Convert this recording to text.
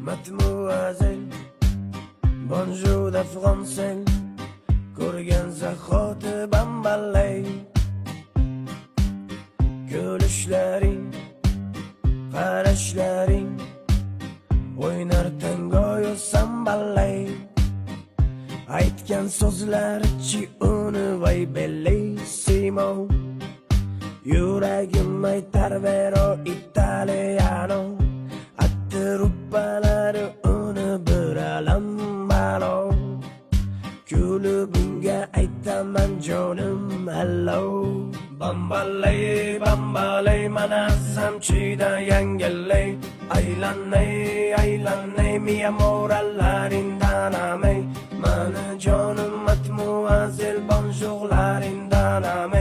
Mademoiselle, bonjour da français. Ko'rgan zahoti bambalay. Kulishlaring, qarashlaring, o'ynar tangoyu sambalay. Aytgan so'zlarichi uni, voy, bellissimo. Yuragim aytar vero italiano. Atti ruppalari uni bir alam balo. Kulib unga aytaman: "Jonim, hello." Bambalay, bambalay, mana zamchida yangilay. Aylanay, aylanay, mi amoralarindan amay. Mani jonim, mademoiselle, bonjour larindan amay.